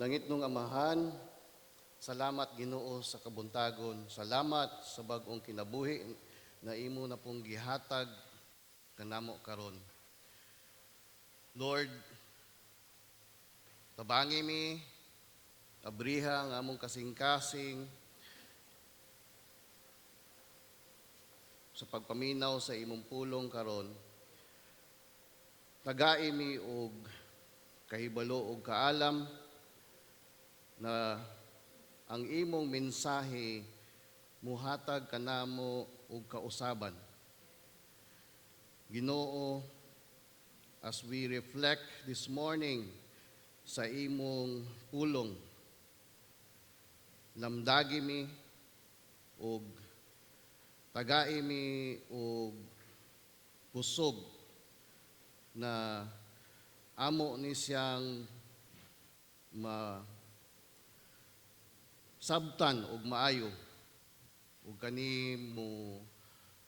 Langitnong Amahan, salamat, Ginoo, sa kabuntagon. Salamat sa bag-ong kinabuhi na imo na pong gihatag kanamo karon. Lord, tabangi mi, abriha ang among kasing-kasing sa pagpaminaw sa imong pulong karon. Tagai mi og kahibalo og kaalam na ang imong mensahe muhatag kanamo og kausaban. Ginoo, as we reflect this morning sa imong pulong, lamdagi mi og tagai mi og kusog na amo ni siyang ma sabtan og maayo ug kani mo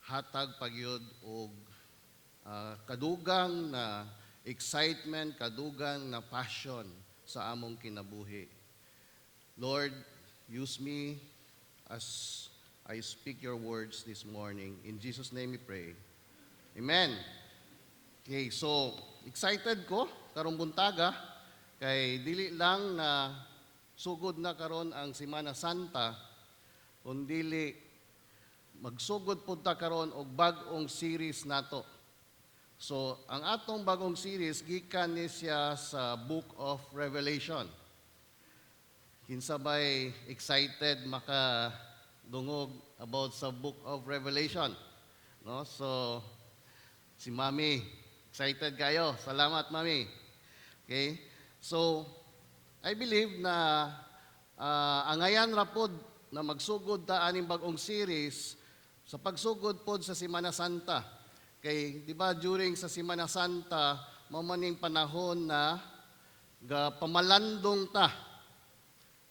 hatag pagyud og kadugang na excitement, kadugang na passion sa among kinabuhi. Lord, use me as I speak your words this morning. In Jesus' name we pray. Amen. Okay, so excited ko karong buntaga kay dili lang na sugod na karon ang Semana Santa, kundili magsugod pud ta karon og bag-ong series nato. So, ang atong bagong series gikan ni siya sa Book of Revelation. Kinsa bay excited maka dungog about sa Book of Revelation? No? So, si Mami, excited kayo. Salamat, Mami. Okay? So, I believe na angayan ra pod na magsugod ta aning bagong series sa pagsugod pod sa Semana Santa. Kay di ba during sa Semana Santa, mao maning panahon na ga pamalandong ta.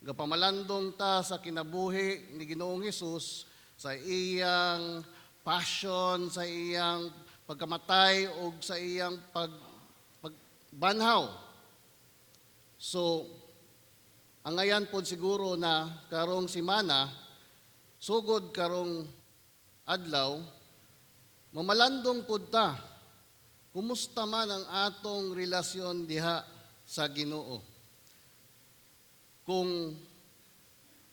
Ga pamalandong ta sa kinabuhi ni Ginoong Hesus, sa iyang passion, sa iyang pagkamatay ug sa iyang pagbanhaw. So, angayan pod siguro na karong simana, sugod karong adlaw, mamalandong pod ta. Kumusta man ang atong relasyon diha sa Ginoo? Kung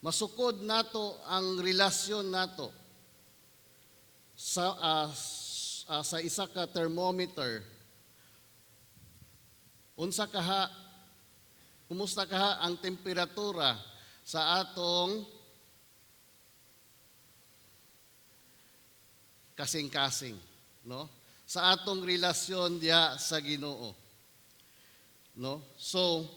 masukod nato ang relasyon nato sa isa ka thermometer, unsa kaha, kumusta kaha ang temperatura sa atong kasing-kasing, no? Sa atong relasyon diha sa Ginoo. No? So,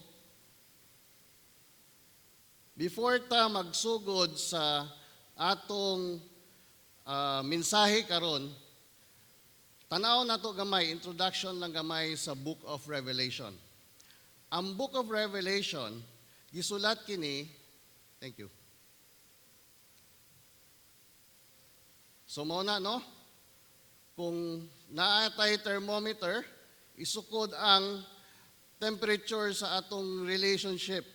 before ta magsugod sa atong mensahe karon, tanaw nato gamay, introduction lang gamay sa Book of Revelation. Ang Book of Revelation, gisulat kini, thank you. So mao na, no? Kung naa tay thermometer, isukod ang temperature sa atong relationship,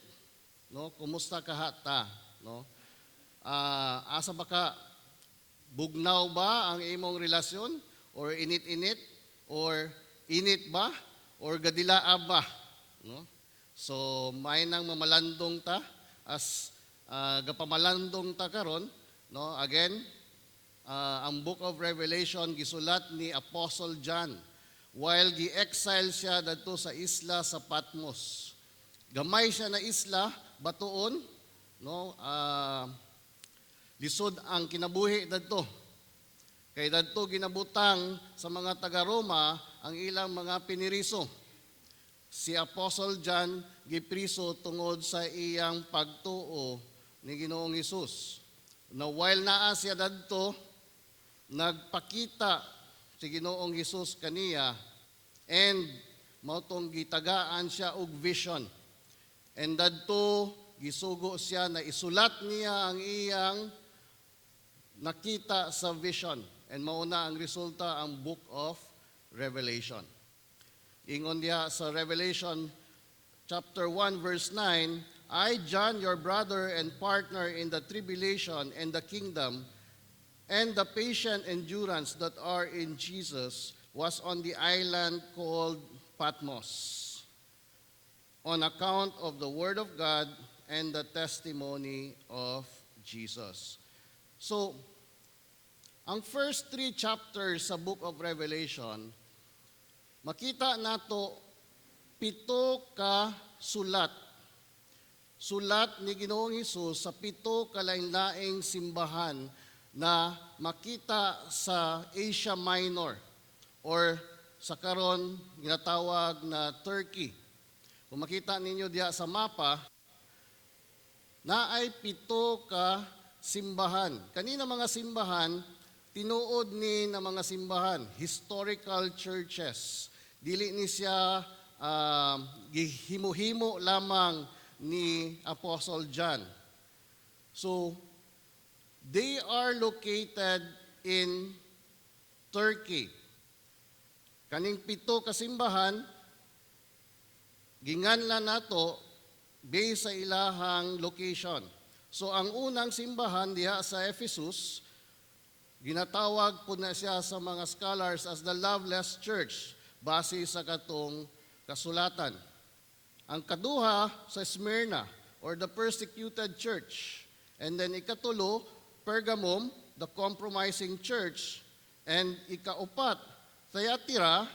no? Kumusta kaha ta, no? Asa ba ka, bugnaw ba ang imong relasyon or init-init or init ba or gadilaa ba, no? So may nang mamalandong ta as gapamalandong ta karon, no? Again, ang Book of Revelation gisulat ni Apostle John while gi-exile siya dadto sa isla sa Patmos. Gamay siya na isla, batuon, no? Lisod ang kinabuhi dadto. Kay dadto ginabutang sa mga taga-Roma ang ilang mga piniriso. Si Apostle John gipriso tungod sa iyang pagtuo ni Ginoong Hesus. Na while naa siya dadto, nagpakita si Ginoong Hesus kaniya and mao tong gitagaan siya og vision. And dadto gisugo siya na isulat niya ang iyang nakita sa vision. And mauna ang resulta, ang Book of Revelation. Ingon diha sa Revelation chapter 1 verse 9, "I, John, your brother and partner in the tribulation and the kingdom and the patient endurance that are in Jesus, was on the island called Patmos, on account of the word of God and the testimony of Jesus." So, ang first three chapters sa Book of Revelation, makita nato pito ka sulat. Sulat ni Ginoong Hesus sa pito ka lain-laing simbahan na makita sa Asia Minor or sa karon ginatawag na Turkey. Kung makita ninyo diha sa mapa, naay pito ka simbahan. Kanina mga simbahan, tinuod ni na mga simbahan, historical churches. Dili ni siya gihimo-himo lamang ni Apostle John. So, they are located in Turkey. Kaning pito ka simbahan, ginganlan nato based sa ilahang location. So ang unang simbahan diha sa Ephesus, ginatawag po na siya sa mga scholars as the Loveless Church base sa katong kasulatan. Ang kaduha sa Smyrna or the persecuted church. And then ikatulo, Pergamum, the compromising church. And ikaupat, Thyatira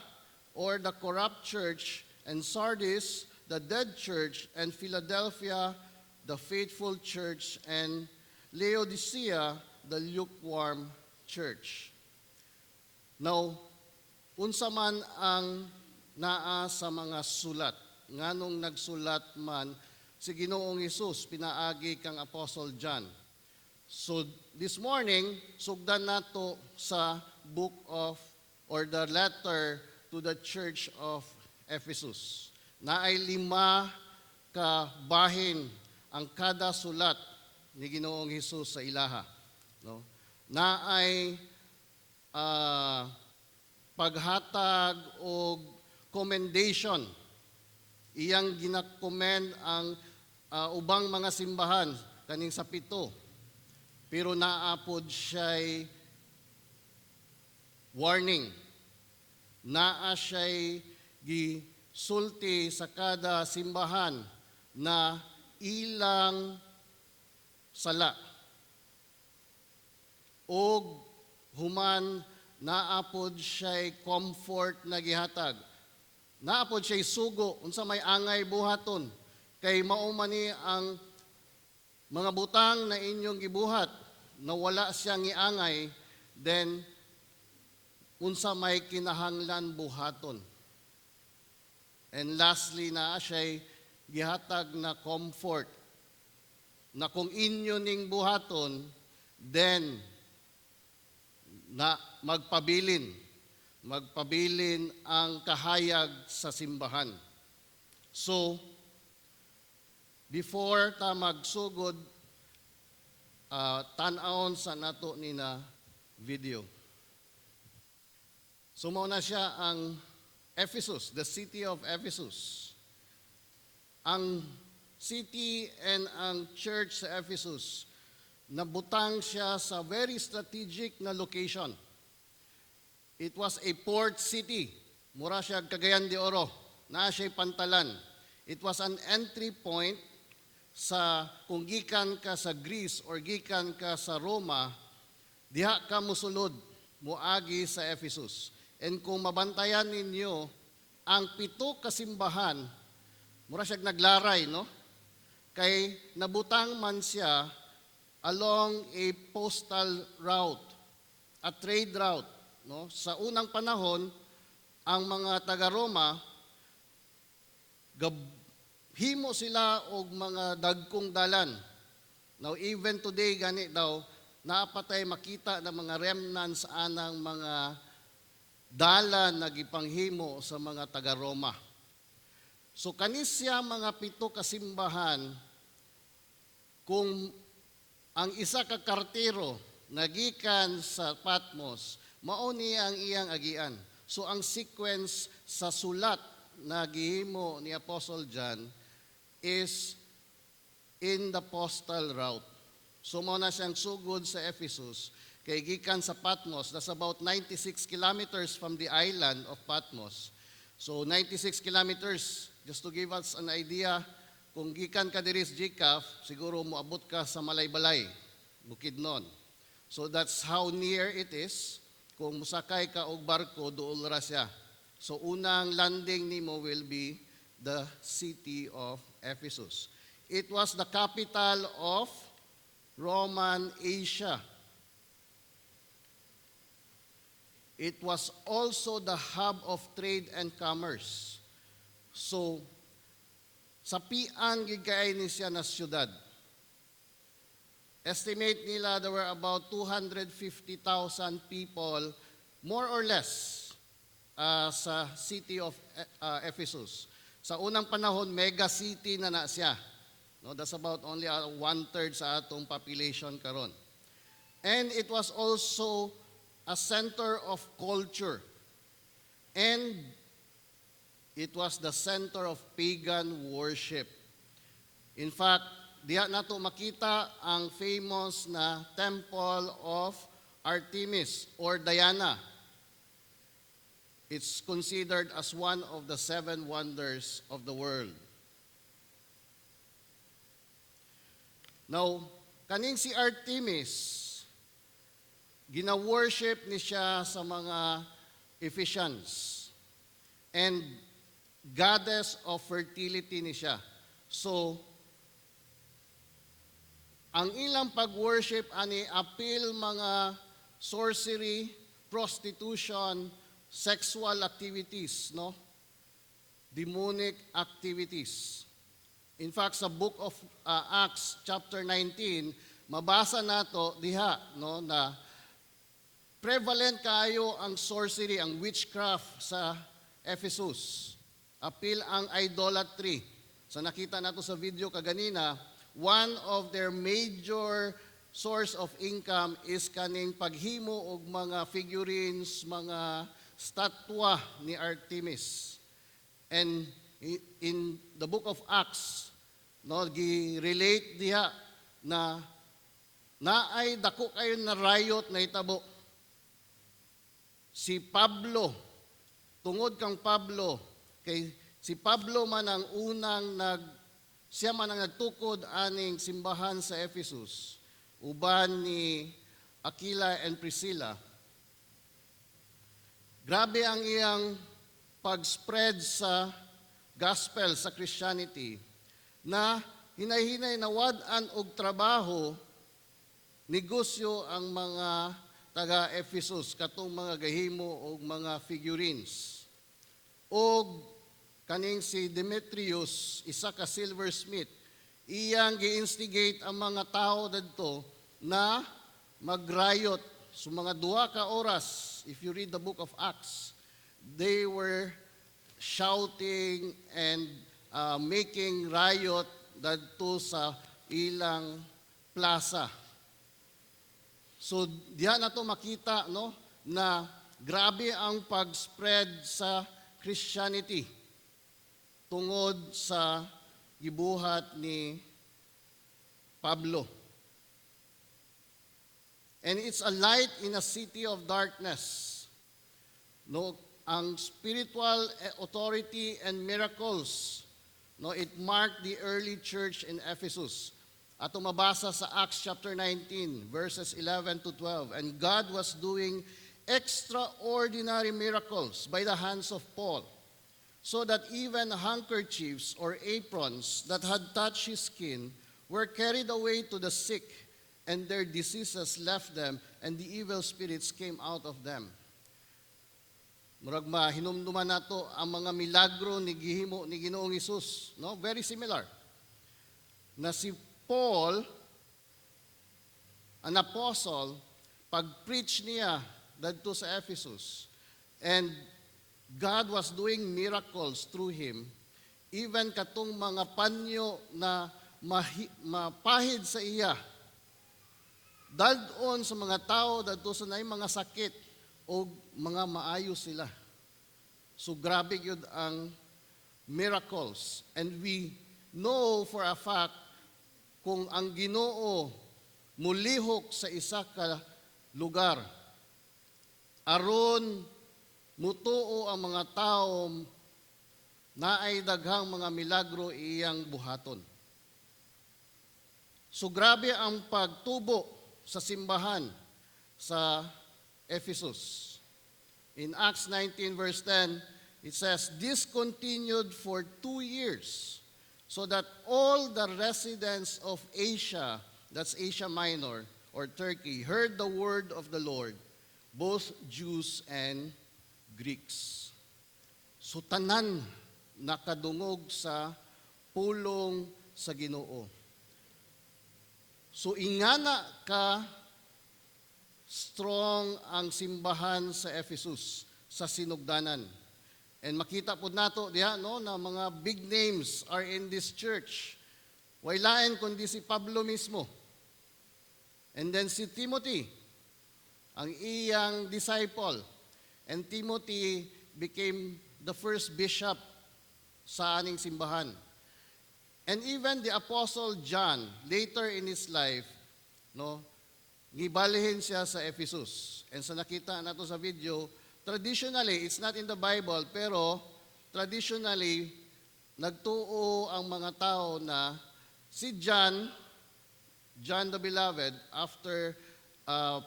or the corrupt church, and Sardis, the dead church, and Philadelphia, the faithful church, and Laodicea, the lukewarm church. Now, unsa man ang naa sa mga sulat? Nganong nagsulat man si Ginoong Hesus pinaagi kang Apostle John? So this morning, sugdan nato sa book of or the letter to the church of Ephesus. Naay lima ka bahin ang kada sulat ni Ginoong Hesus sa ilaha, no? Naay paghatag og commendation. Iyang gina-commend ang ubang mga simbahan kaning sa pito. Pero naa pod siya'y warning. Naa siya'y gisulti sa kada simbahan na ilang sala. Og human naa pod siya'y comfort na gihatag. Naa pod siya'y sugo unsa may angay buhaton kay mao man ni ang mga butang na inyong gibuhat na wala siyang giangay, then unsa may kinahanglan buhaton. And lastly, naa siya'y gihatag na comfort na kung inyo ning buhaton, then na magpabilin ang kahayag sa simbahan. So, before ta magsugod, tan-awon sa nato ni na video. So mao na siya ang Ephesus, the city of Ephesus. Ang city and ang church sa Ephesus, nabutang siya sa very strategic na location. It was a port city. Mura siya Cagayan de Oro. Naa siya'y pantalan. It was an entry point sa kung gikan ka sa Greece or gikan ka sa Roma, diha ka musulod, muagi sa Ephesus. And kung mabantayan ninyo, ang pito ka simbahan, mura siya naglaray, no? Kay nabutang man siya along a postal route, a trade route, no? Sa unang panahon, ang mga taga-Roma himo sila og mga dagkong dalan. Now even today gani daw naa pa tay makita ng mga remnants anang mga dalan na gipanghimo sa mga taga-Roma. So kani siya mga pito ka simbahan, kung ang isa ka kartero nagikan sa Patmos, mao ni ang iyang agian. So ang sequence sa sulat na gihimo ni Apostle John is in the postal route. So mao na siyang sugod sa Ephesus kay gikan sa Patmos, that's about 96 kilometers from the island of Patmos. So 96 kilometers, just to give us an idea, kung gikan ka diri sa GCAF, siguro moabot ka sa Malaybalay, Bukidnon. So that's how near it is. Kung musakay ka og barko, duol ra siya. So unang landing nimo will be the city of Ephesus. It was the capital of Roman Asia. It was also the hub of trade and commerce. So, sapian gyud kaayo ni siya na syudad. Estimate nila there were about 250,000 people, more or less, sa city of Ephesus. Sa unang panahon, mega city na na siya. No, that's about only one-third sa atong population karon. And it was also a center of culture. And it was the center of pagan worship. In fact, diha nato makita ang famous na Temple of Artemis or Diana. It's considered as one of the seven wonders of the world. Now, kaning si Artemis, gina-worship ni siya sa mga Ephesians. And goddess of fertility ni siya. So, ang ilang pag-worship ani apil mga sorcery, prostitution, sexual activities, no? Demonic activities. In fact, sa Book of Acts chapter 19, mabasa nato diha, no, na prevalent kayo ang sorcery, ang witchcraft sa Ephesus. Apil ang idolatry. Sa nakita nato sa video kaganina, one of their major source of income is kaning paghimo og mga figurines, mga statwa ni Artemis. And in the Book of Acts, no, gi-relate diha na naay dako kayo na riot na itabo. Si Pablo, tungod kang Pablo, kay si Pablo man ang unang nag siya man ang nagtukod aning simbahan sa Ephesus uban ni Aquila and Priscilla. Grabe ang iyang pag-spread sa gospel, sa Christianity, na hinay-hinay nawad-an og trabaho, negosyo ang mga taga Ephesus katong mga gahimo og mga figurines. Og kaning si Demetrius, isa ka silversmith, iyang gi-instigate ang mga tao dadto na mag-riot. So mga 2 ka oras, if you read the Book of Acts, they were shouting and making riot dadto sa ilang plaza. So diha na to makita, no, na grabe ang pag-spread sa Christianity tungod sa gibuhat ni Pablo. And it's a light in a city of darkness. No, ang spiritual authority and miracles, no, it marked the early church in Ephesus. Ato mabasa sa Acts chapter 19 verses 11 to 12. "And God was doing extraordinary miracles by the hands of Paul, so that even handkerchiefs or aprons that had touched his skin were carried away to the sick, and their diseases left them, and the evil spirits came out of them." Murag mahinumduman nato ang mga milagro ni gihimo ni Ginoong Hesus, no? Very similar. Na si Paul, an apostle, pag-preach niya dadto sa Ephesus, and God was doing miracles through him, even katong mga panyo na mapahid sa iya, dad-on sa mga tao dadto sa naay mga sakit og mga maayo sila. So grabe gyud ang miracles. And we know for a fact Kung ang Ginoo mulihok sa isa ka lugar aron mutuo ang mga tao, naay daghang mga milagro iyang buhaton. So grabe ang pagtubo sa simbahan sa Ephesus. In Acts 19 verse 10, it says, "This continued for 2 years, so that all the residents of Asia," that's Asia Minor or Turkey, "heard the word of the Lord, both Jews and Greeks." So tanan nakadungog sa pulong sa Ginoo. So ingana ka strong ang simbahan sa Ephesus sa sinugdanan. And makita pod nato diha, no, na mga big names are in this church. Way lain kundi si Pablo mismo. And then si Timothy, ang iyang disciple. And Timothy became the first bishop sa aning simbahan. And even the Apostle John, later in his life, no, gibalhin siya sa Ephesus. And sa nakita nato sa video, traditionally, it's not in the Bible, pero traditionally, nagtuo ang mga tao na si John, John the Beloved, after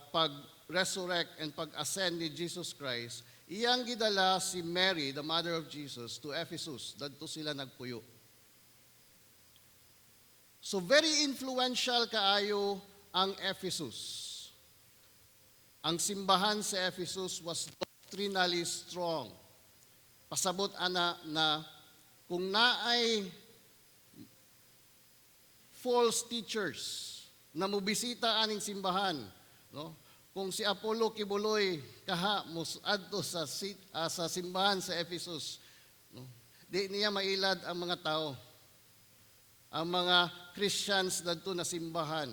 pag-resurrect and pag-ascend ni Jesus Christ, iyang gidala si Mary, the mother of Jesus, to Ephesus. Dadto sila nagpuyo. So very influential kaayo ang Ephesus. Ang simbahan sa Ephesus was doctrinally strong. Pasabot ana na kung naay false teachers na mobisita aning simbahan, no? Kung si Apollo Quiboloy kaha adto sa simbahan sa Ephesus, no? Di niya mailad ang mga tao. Ang mga Christians dadto na simbahan.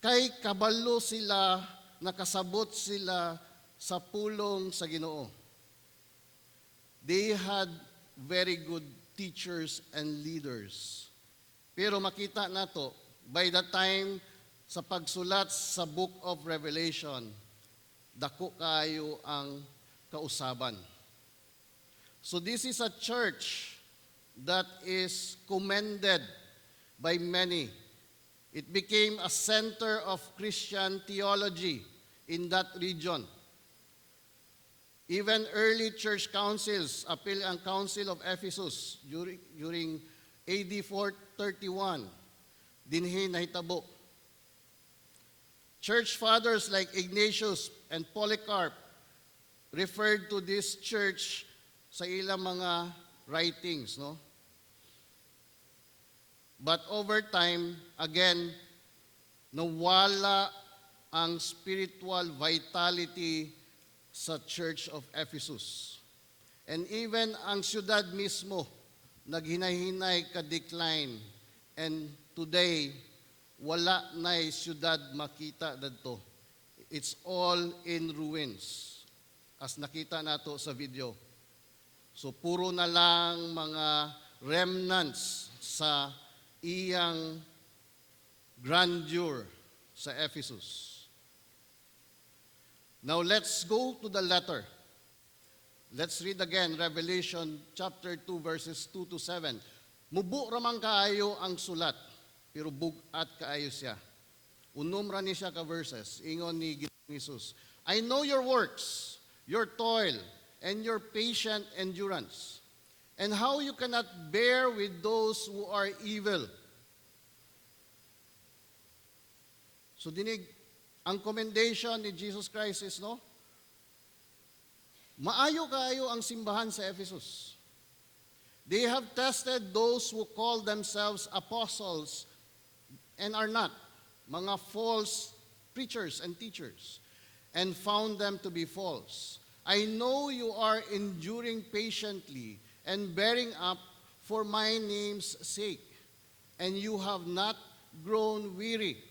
Kay kabalo sila, nakasabot sila sa pulong sa Ginoo. They had very good teachers and leaders. Pero makita nato, by the time sa pagsulat sa Book of Revelation, dako kayo ang kausaban. So this is a church that is commended by many. It became a center of Christian theology in that region. Even early church councils, apil ang Council of Ephesus during AD 431, dinhi nahitabo. Church fathers like Ignatius and Polycarp referred to this church sa ilang mga writings, no? But over time, again, nawala ang spiritual vitality sa Church of Ephesus. And even ang syudad mismo, naghinay-hinay ka-decline. And today, wala na'y syudad makita dadto. It's all in ruins, as nakita nato sa video. So puro na lang mga remnants sa iyang grandeur sa Ephesus. Now let's go to the letter. Let's read again Revelation chapter 2 verses 2 to 7. Mubo raman kaayo ang sulat, pero bug-at kaayo siya. Unom ra ni siya ka verses. Ingon ni Ginoong Jesus, "I know your works, your toil, and your patient endurance, and how you cannot bear with those who are evil." So dinig, ang commendation ni Jesus Christ is, no, maayo kaayo ang simbahan sa Ephesus. They have tested those who call themselves apostles and are not, mga false preachers and teachers, and found them to be false. "I know you are enduring patiently and bearing up for my name's sake, and you have not grown weary.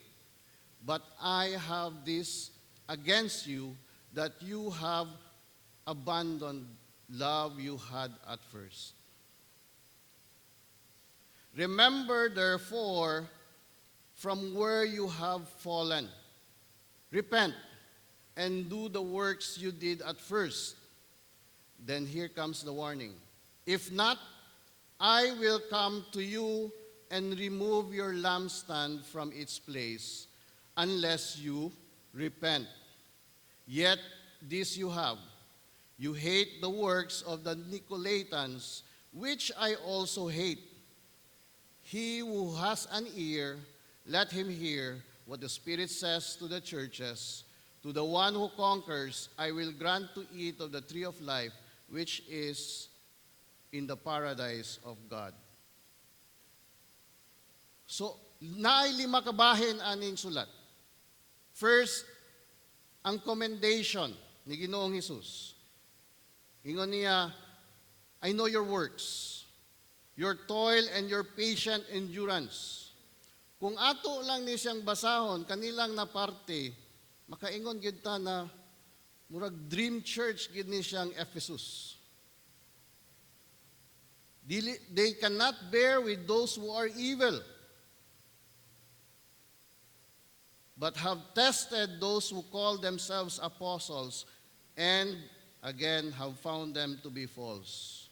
But I have this against you, that you have abandoned love you had at first. Remember, therefore, from where you have fallen. Repent and do the works you did at first. Then here comes the warning. If not, I will come to you and remove your lampstand from its place unless you repent. Yet this you have: you hate the works of the Nicolaitans, which I also hate. He who has an ear, let him hear what the Spirit says to the churches. To the one who conquers, I will grant to eat of the tree of life, which is in the paradise of God. So, naay lima ka bahin aning sulat. First, ang commendation ni Ginoong Hesus. Ingon niya, "I know your works, your toil and your patient endurance." Kung ato lang ni siyang basahon, kani lang na parte, makaingon gyud ta na murag dream church gyud ni siyang Ephesus. Dili, they cannot bear with those who are evil, but have tested those who call themselves apostles and again have found them to be false.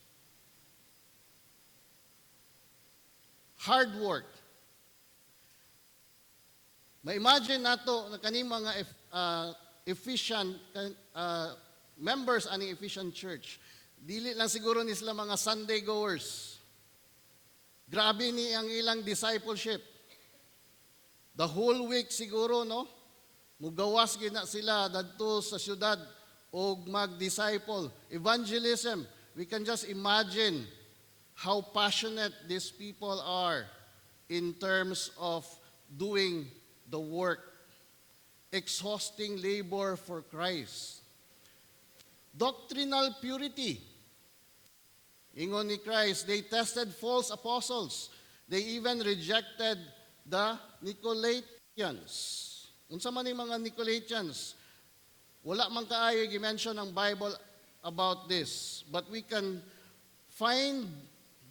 Hard work. Ma-imagine nato na kaning mga Ephesian members ani Ephesian church, dili lang siguro ni sila mga Sunday goers. Grabe ni ang ilang discipleship. The whole week siguro, no? Mugawas gina sila dadto sa syudad og mag-disciple. Evangelism. We can just imagine how passionate these people are in terms of doing the work, exhausting labor for Christ. Doctrinal purity. Ingon ni Christ, they tested false apostles. They even rejected the Nicolaitans. Unsa man yung mga Nicolaitans? Wala man kaayo gi-mention ang Bible about this, but we can find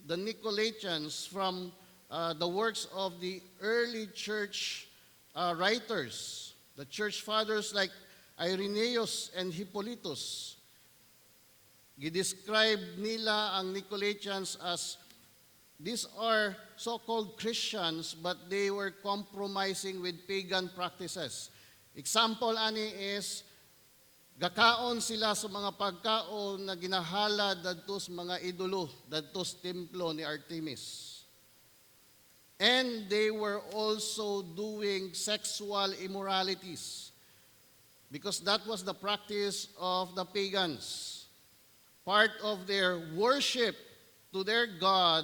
the Nicolaitans from the works of the early church writers, the church fathers like Irenaeus and Hippolytus. Gi-describe nila ang Nicolaitans as these are so-called Christians, but they were compromising with pagan practices. Example ani is gakaon sila sa mga pagkaon na ginahalad dadto sa mga idolo, dadto sa templo ni Artemis. And they were also doing sexual immoralities because that was the practice of the pagans. Part of their worship to their God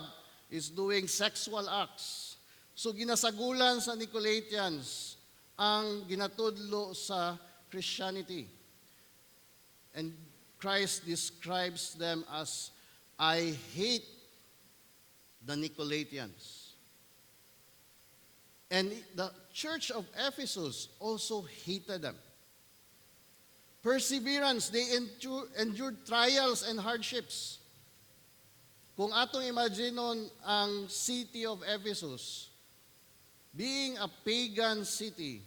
is doing sexual acts. So ginasagulan sa Nicolaitans ang ginatudlo sa Christianity. And Christ describes them as, "I hate the Nicolaitans." And the church of Ephesus also hated them. Perseverance, they endured trials and hardships. Kung atong imaginon ang city of Ephesus, being a pagan city,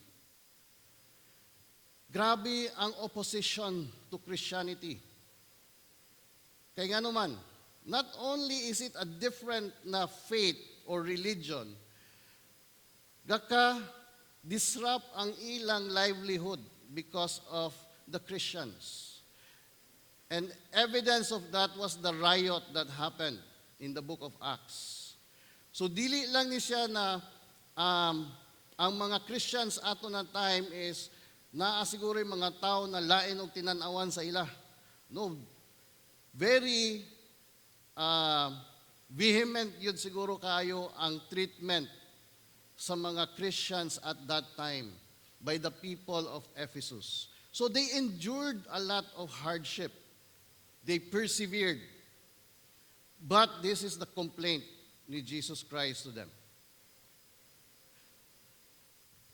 grabe ang opposition to Christianity. Kay nga naman, not only is it a different na faith or religion, gaka disrupt ang ilang livelihood because of the Christians. And evidence of that was the riot that happened in the book of Acts. So dili lang ni siya na ang mga Christians ato na time is naa siguro yung mga tao na lain og tinan-awan sa ila. No, very vehement yun siguro kayo ang treatment sa mga Christians at that time by the people of Ephesus. So they endured a lot of hardship. They persevered. But this is the complaint ni Jesus Christ to them.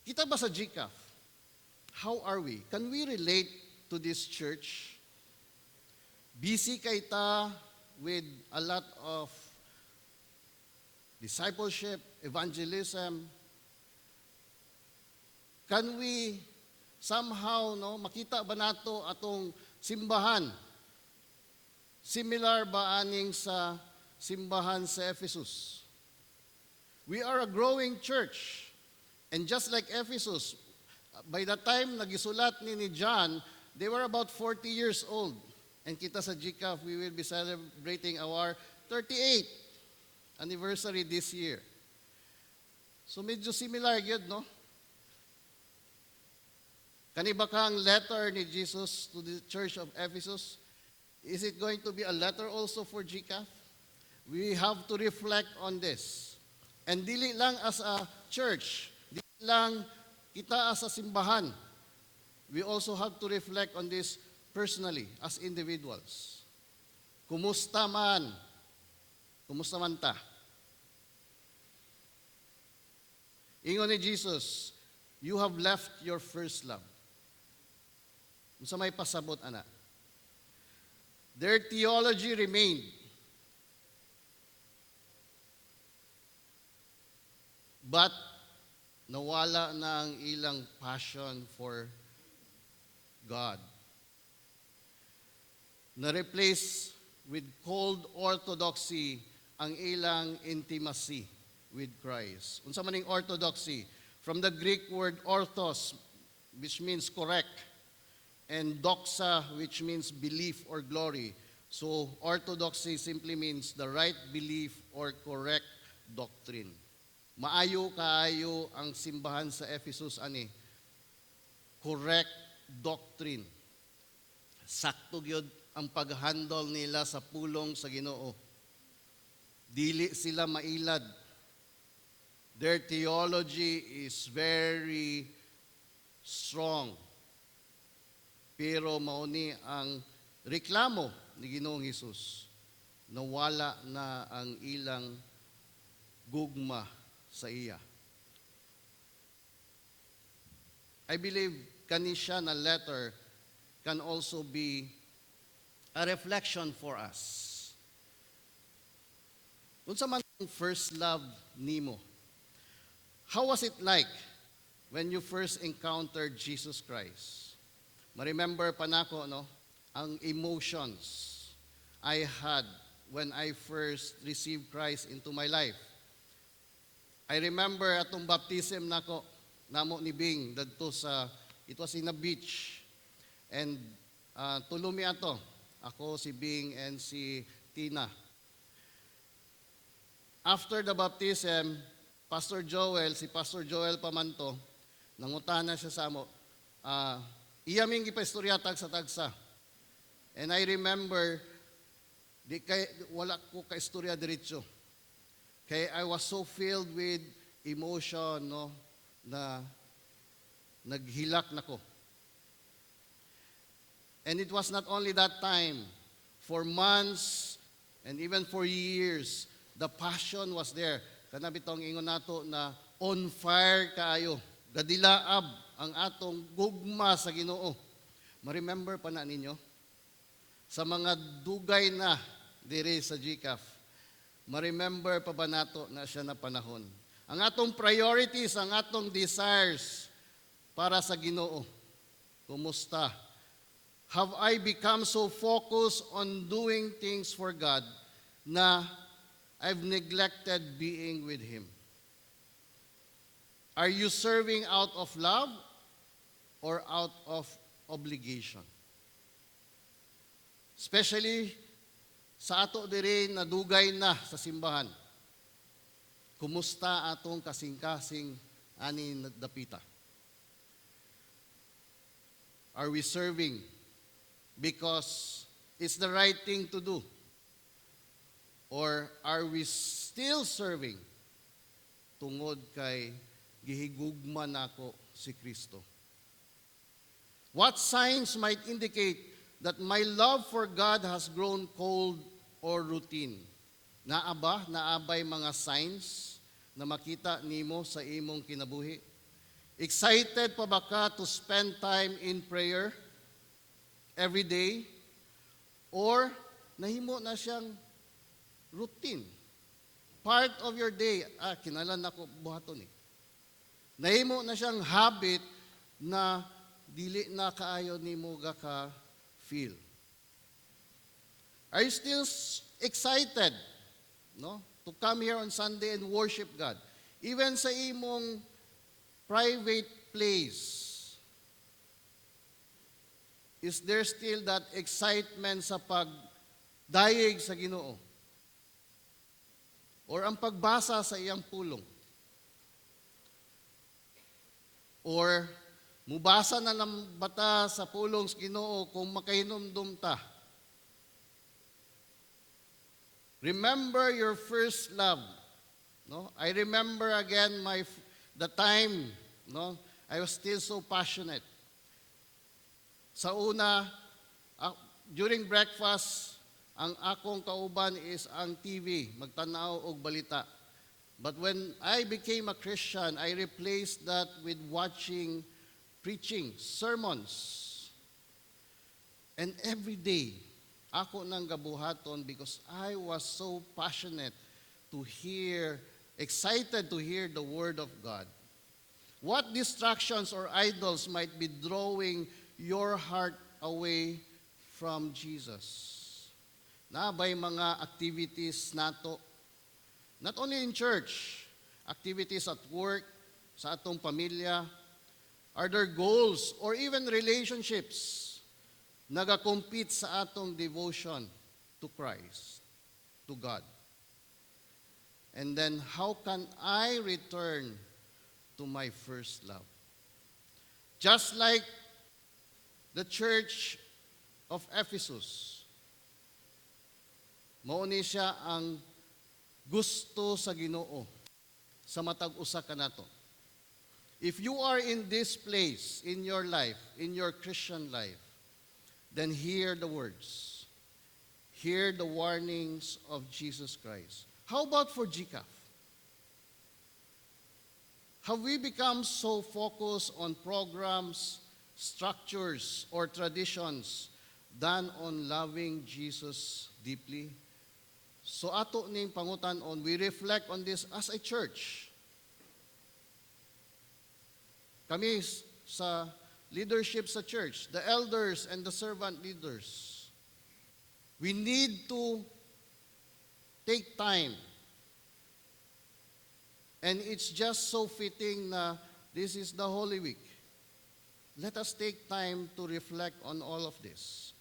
Kita ba sa GCAF? How are we? Can we relate to this church? Busy kay ta with a lot of discipleship, evangelism. Can we somehow, no, makita ba nato atong simbahan? Similar ba aning sa simbahan sa Ephesus? We are a growing church. And just like Ephesus, by the time na gisulat ni John, they were about 40 years old. And kita sa GCAF, we will be celebrating our 38th anniversary this year. So medyo similar gyud, no? Kani ba kang letter ni Jesus to the church of Ephesus? Is it going to be a letter also for GCAF? We have to reflect on this. And dili lang as a church, dili lang kita as a simbahan. We also have to reflect on this personally as individuals. Kumusta man? Kumusta man ta? Ingon ni Jesus, "You have left your first love." Unsa may pasabot ana? Their theology remained. But nawala na ang ilang passion for God. Na-replace with cold orthodoxy ang ilang intimacy with Christ. Unsa man ning orthodoxy? From the Greek word orthos, which means correct, and doxa, which means belief or glory. So, orthodoxy simply means the right belief or correct doctrine. Maayo kaayo ang simbahan sa Ephesus ani. Correct doctrine. Sakto gyud ang pag-handle nila sa pulong sa Ginoo. Dili sila mailad. Their theology is very strong. Pero mao ni ang reklamo ni Ginoong Hesus. Nawala na ang ilang gugma sa iya. I believe kani siya na letter can also be a reflection for us. Unsa man ang first love nimo? How was it like when you first encountered Jesus Christ? Ma-remember pa nako, no, ang emotions I had when I first received Christ into my life. I remember atong baptism nako namo ni Bing dadto sa, it was in a beach. And tulo mi ato. Ako, si Bing and si Tina. After the baptism, Pastor Joel, si Pastor Joel Pamanto, nangutana siya sa amo, iya ming gipaistorya tagsa-tagsa. And I remember, di kay, wala ko kaistorya diretso. Kay I was so filled with emotion, no, na naghilak na ko. And it was not only that time. For months and even for years, the passion was there. Kana bitong ingon nato na on fire kaayo. Gadilaab ang atong gugma sa Ginoo. Ma-remember pa na ninyo? Sa mga dugay na diri sa GCAF, ma-remember pa ba nato na siya na panahon? Ang atong priorities, ang atong desires para sa Ginoo. Kumusta? Have I become so focused on doing things for God na I've neglected being with Him? Are you serving out of love or out of obligation? Especially sa ato diri na dugay na sa simbahan. Kumusta atong kasing-kasing ani dapita? Are we serving because it's the right thing to do? Or are we still serving tungod kay gihigugma nako si Kristo? What signs might indicate that my love for God has grown cold or routine? Naa ba? Naa bay mga signs na makita nimo sa imong kinabuhi? Excited pa ba ka to spend time in prayer every day? Or nahimo na siyang routine? Part of your day, "Ah, kinahanglan nako buhaton ni." Nahimo na siyang habit. na dili na kaayo nimo ka feel? Are you still excited, no, to come here on Sunday and worship God? Even sa imong private place, is there still that excitement sa pagdayeg sa Ginoo? Or ang pagbasa sa iyang pulong? Or mubasa na lang bata sa pulong sa Ginoo kung makahinumdum ta? Remember your first love. No? I remember again my the time, no? I was still so passionate. Sa una, during breakfast, ang akong kauban is ang TV, magtanaw og balita. But when I became a Christian, I replaced that with watching preaching, sermons. And every day, ako nang gabuhaton because I was so passionate to hear, excited to hear the Word of God. What distractions or idols might be drawing your heart away from Jesus? Naa bay mga activities nato, not only in church, activities at work, sa atong pamilya, are there goals or even relationships nagakompete sa atong devotion to Christ, to God? And then, how can I return to my first love? Just like the church of Ephesus, mao ni siya ang gusto sa Ginoo sa matag usa kanato. If you are in this place in your life, in your Christian life, then hear the words. Hear the warnings of Jesus Christ. How about for GCAF? Have we become so focused on programs, structures, or traditions than on loving Jesus deeply? So ato ning pangutan-on, we reflect on this as a church. Kami sa leadership sa church, the elders and the servant leaders, we need to take time. And it's just so fitting na this is the Holy Week. Let us take time to reflect on all of this.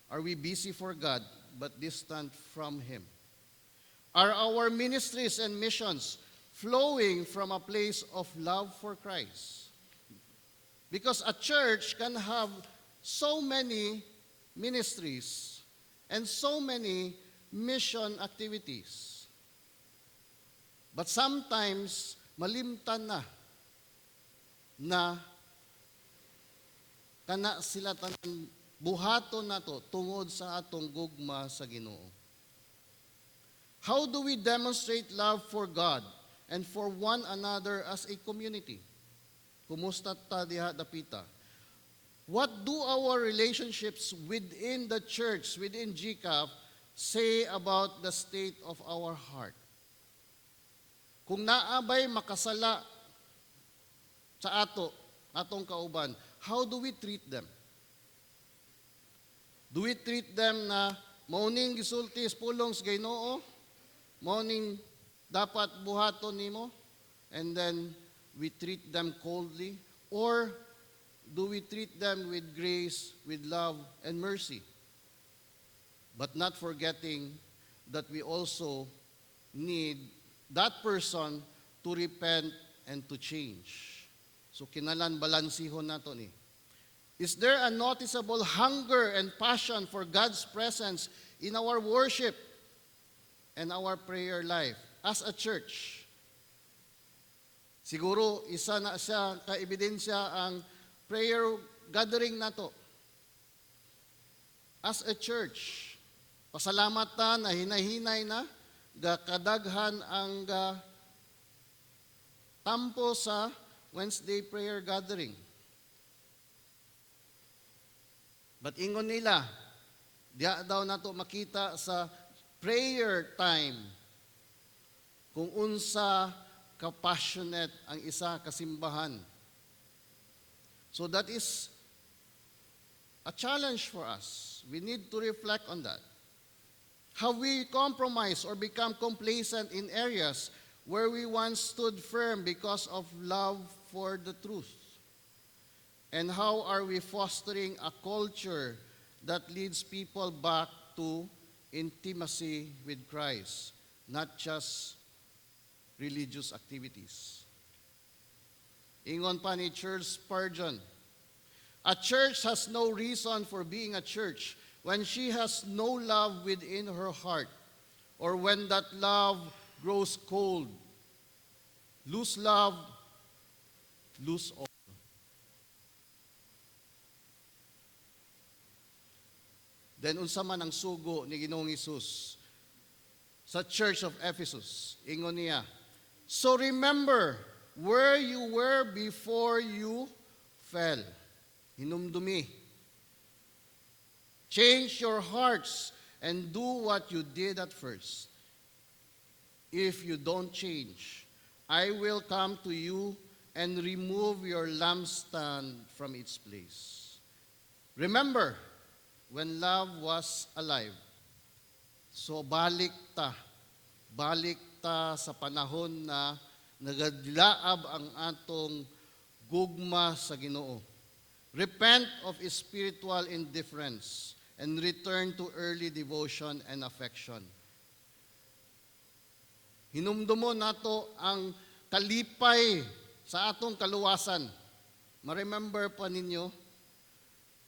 Are we busy for God but distant from Him? Are our ministries and missions flowing from a place of love for Christ? Because a church can have so many ministries and so many mission activities. But sometimes, malimtan na na kana sila tanan buhaton nato tungod sa atong gugma sa Ginoo. How do we demonstrate love for God and for one another as a community? Kumusta ta diha dapita? What do our relationships within the church, within GCAF, say about the state of our heart? Kung naa bay makasala sa ato, atong kauban, how do we treat them? Do we treat them na mao ning gisulti sa pulong sa Ginoo? Mao ning dapat buhaton nimo? And then we treat them coldly? Or do we treat them with grace, with love, and mercy? But not forgetting that we also need that person to repent and to change. So kinahanglan balansihon nato ni. Is there a noticeable hunger and passion for God's presence in our worship and our prayer life as a church? Siguro isa na siya ka-ebidensya ang prayer gathering nato. As a church, pasalamat ta na hinay-hinay na gakadaghan ang ga tampo sa Wednesday prayer gathering. But ingon nila, diya daw nato makita sa prayer time kung unsa ka-passionate ang isa ka simbahan. So that is a challenge for us. We need to reflect on that. Have we compromised or become complacent in areas where we once stood firm because of love for the truth? And how are we fostering a culture that leads people back to intimacy with Christ, not just religious activities? Ingon pa ni Charles Spurgeon, "A church has no reason for being a church when she has no love within her heart or when that love grows cold. Lose love, lose all." Then unsa man ang sugo ni Ginoong Hesus sa Church of Ephesus? Ingon niya, "So remember where you were before you fell." Hinumdumi. "Change your hearts and do what you did at first. If you don't change, I will come to you and remove your lampstand from its place." Remember when love was alive. So balik ta. Balik ta sa panahon na nagadilaab ang atong gugma sa Ginoo. Repent of spiritual indifference and return to early devotion and affection. Hinumdumo nato ang kalipay sa atong kaluwasan. Ma-remember pa ninyo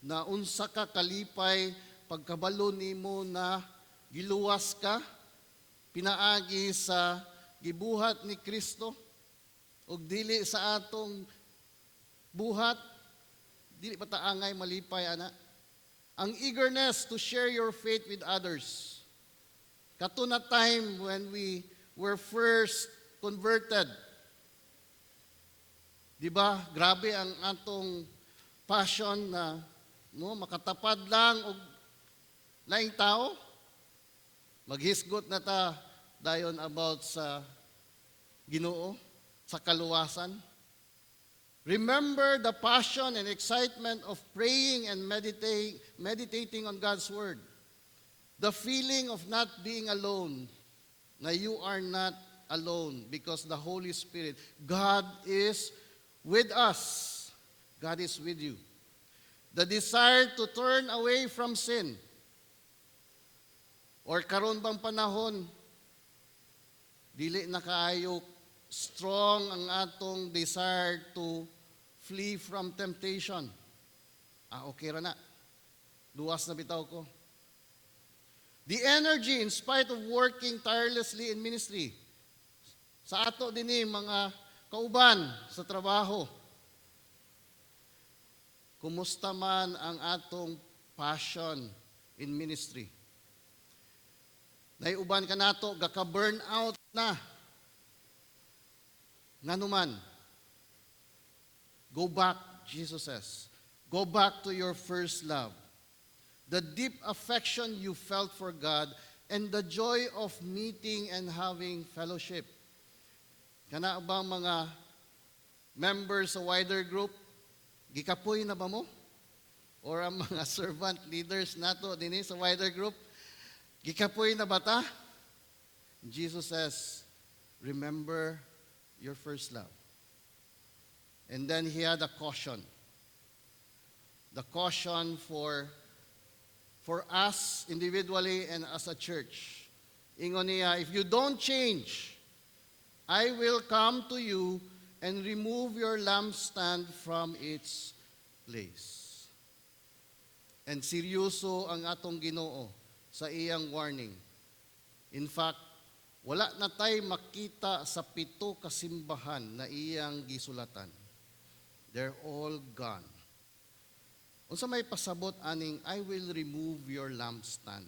na unsa ka kalipay pagkabalo nimo na giluwas ka pinaagi sa gibuhat ni Kristo ug dili sa atong buhat? Dili pa ta angay malipay ana? Ang eagerness to share your faith with others kato na time when we were first converted, di ba? Grabe ang atong passion na, no, makatapad lang og laing tao, maghisgot na ta dayon about sa Ginoo, sa kaluwasan. Remember the passion and excitement of praying and meditating on God's word. The feeling of not being alone, na you are not alone because the Holy Spirit, God, is with us. God is with you. The desire to turn away from sin. Or karon bang panahon, dili na kaayo strong ang atong desire to flee from temptation? Ah, okay ra na. Luwas na bitaw ko. The energy in spite of working tirelessly in ministry. Sa ato dinhi mga kauban sa trabaho. Kumusta man ang atong passion in ministry? Naay uban kanato gaka-burn out na. Nganuman? Go back, Jesus says. Go back to your first love. The deep affection you felt for God and the joy of meeting and having fellowship. Kana bang mga members sa wider group, gikapoy na ba mo? Or ang mga servant leaders nato dinhi sa wider group, gikapoy na ba ta? Jesus says, "Remember your first love." And then he had a caution. The caution for us individually and as a church. Ingon niya, "If you don't change, I will come to you and remove your lampstand from its place." And seryoso ang atong Ginoo sa iyang warning. In fact, wala na tay makita sa pito ka simbahan na iyang gisulatan. They're all gone. Unsa may pasabot aning "I will remove your lampstand"?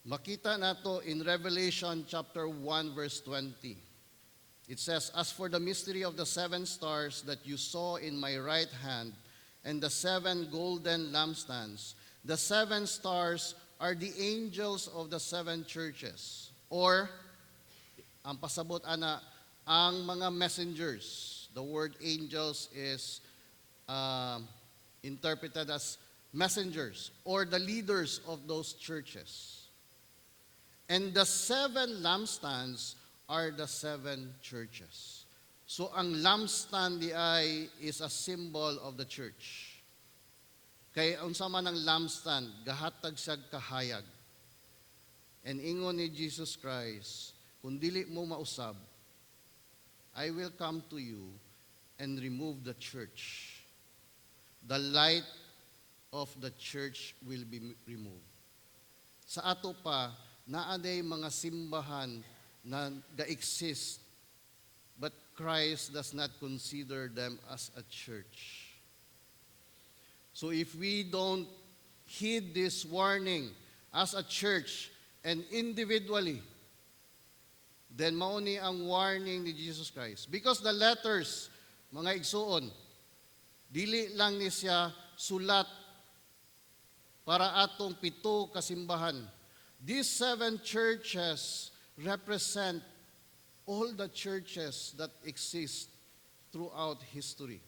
Makita nato in Revelation chapter 1 verse 20. It says, "As for the mystery of the seven stars that you saw in my right hand and the seven golden lampstands, the seven stars are the angels of the seven churches." Or, ang pasabot ana, ang mga messengers, The word "angels" is interpreted as messengers or the leaders of those churches. And the seven lampstands are the seven churches. So ang lampstand diay is a symbol of the church. Kay unsa man ang lampstand, gahatag siya kahayag. And ingon ni Jesus Christ, "Kung dili mo mausab, I will come to you and remove the church." The light of the church will be removed. Sa ato pa, naa diay mga simbahan na ga-exist, but Christ does not consider them as a church. So if we don't heed this warning as a church and individually, then mao ni ang warning ni Jesus Christ. Because the letters, mga igsuon, dili lang ni siya sulat para atong pito kasimbahan. These seven churches represent all the churches that exist throughout history.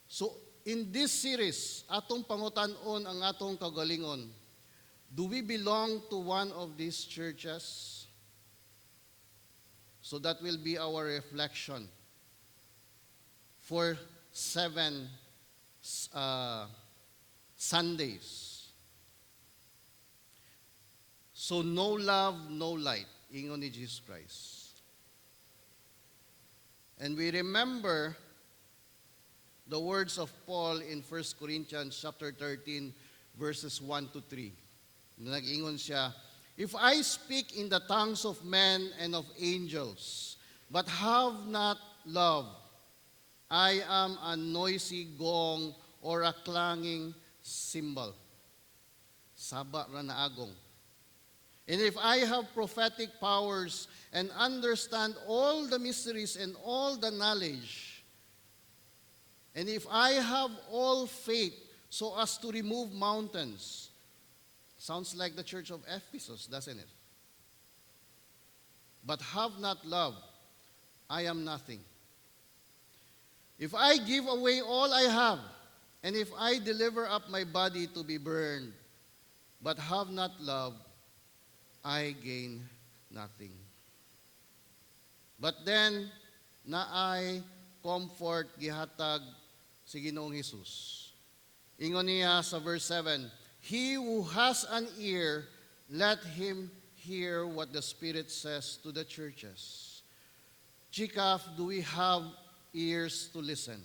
So, in this series, atong pangutan-on ang atong kagalingon, do we belong to one of these churches? So that will be our reflection for 7 Sundays. So no love, no light, ingon ni Jesus Christ. And we remember the words of Paul in 1 Corinthians chapter 13 verses 1 to 3. Nag-ingon siya, "If I speak in the tongues of men and of angels, but have not love, I am a noisy gong or a clanging cymbal." Saba ra na agong. "And if I have prophetic powers and understand all the mysteries and all the knowledge, and if I have all faith so as to remove mountains," sounds like the church of Ephesus, doesn't it? "But have not love, I am nothing. If I give away all I have, and if I deliver up my body to be burned, but have not love, I gain nothing." But then, naay comfort gihatag si Ginoong Hesus. Ingon niya sa verse 7, "He who has an ear, let him hear what the Spirit says to the churches." GCAF, do we have ears to listen?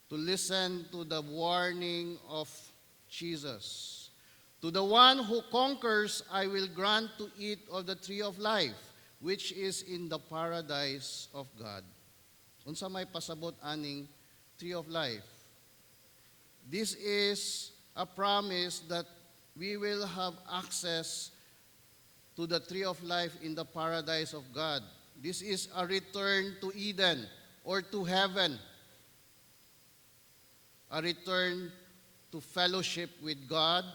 To listen to the warning of Jesus. "To the one who conquers, I will grant to eat of the tree of life, which is in the paradise of God." Unsa may pasabot aning tree of life? This is a promise that we will have access to the tree of life in the paradise of God. This is a return to Eden or to heaven. A return to fellowship with God.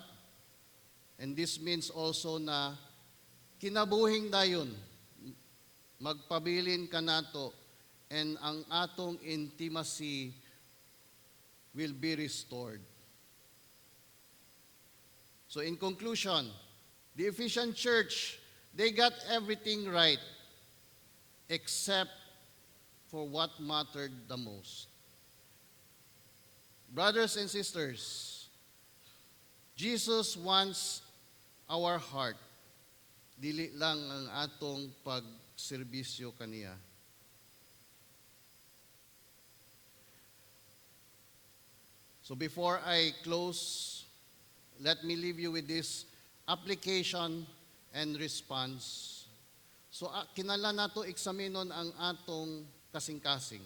And this means also na kinabuhing dayon, magpabilin kanato and ang atong intimacy will be restored. So in conclusion, the Ephesian church, they got everything right except for what mattered the most. Brothers and sisters, Jesus wants our heart. Dili lang ang atong pagserbisyo kaniya. So before I close, let me leave you with this application and response. So kinahanglan nato eksaminon ang atong kasing-kasing.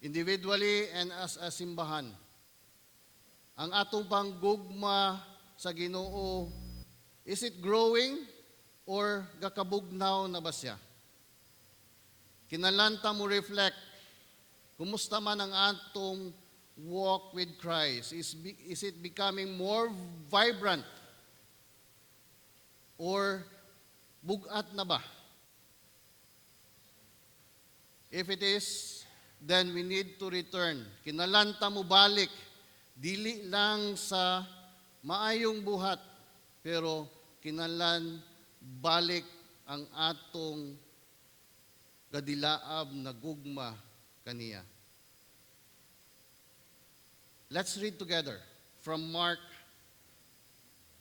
Individually and as a simbahan. Ang atong bang gugma sa Ginoo, is it growing or gakabugnaw na ba siya? Kinahanglan ta mo reflect, kumusta man ang atong walk with Christ? Is it becoming more vibrant? Or bugat na ba? If it is, then we need to return. Kinahanglan ta mo balik, dili lang sa maayong buhat, pero kinahanglan balik ang atong gadilaab na gugma kaniya. Let's read together from Mark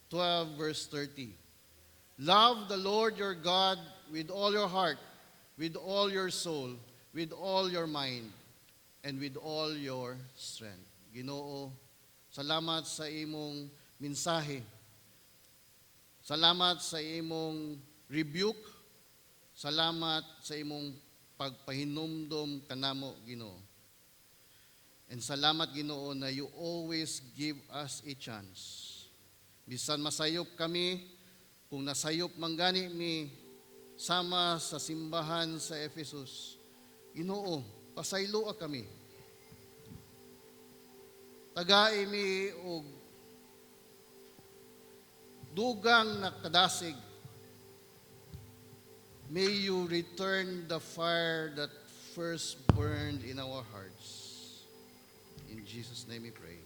12 verse 30. "Love the Lord your God with all your heart, with all your soul, with all your mind, and with all your strength." Ginoo, salamat sa imong mensahe. Salamat sa imong rebuke. Salamat sa imong pagpahinumdom kanamo, Ginoo. And salamat, Ginoo, na you always give us a chance. Bisan masayop kami, kung nasayop man gani mi sama sa simbahan sa Ephesus, Ginoo, pasayloa kami. Tagai mi og dugang na kadasig. May you return the fire that first burned in our hearts. In Jesus' name we pray.